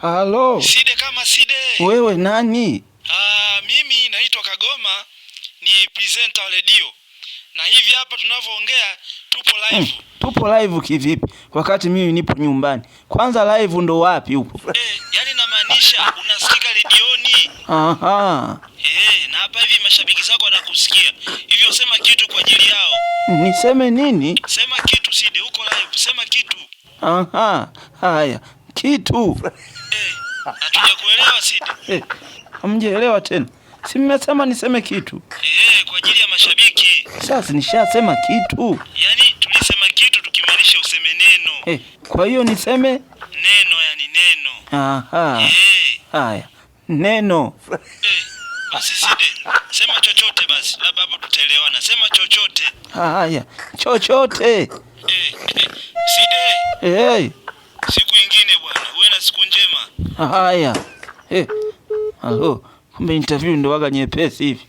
Halo, Side kama Side. Wewe nani? Ah, mimi naitwa Kagoma, ni presenter wa redio, na hivi hapa tunavyoongea tupo live. Tupo live kivipi wakati mimi nipo nyumbani? Kwanza live ndo wapi upo? Yani namaanisha unasikika redioni. Aha. Na hapa hivi mashabiki zako wanakusikia, hivyo sema kitu kwa ajili yao. Niseme nini? Sema kitu Side, uko live, sema kitu. Aha, haya kitu. Hatujakuelewa Side. Hamjaelewa tena? Si mmesema niseme kitu? Kwa ajili ya mashabiki. Sasa nishasema kitu. Yaani tulisema kitu tukimaanisha useme neno. Kwa hiyo niseme neno, yani neno. Aha. Haya, neno. Basi Side, sema chochote basi, labda hapo tutaelewana. Sema chochote. Haya, chochote. Side. Siku ingine bwana, uwe na siku njema. Haya. Halo, kumbe interview ndo waga nyepesi hivi.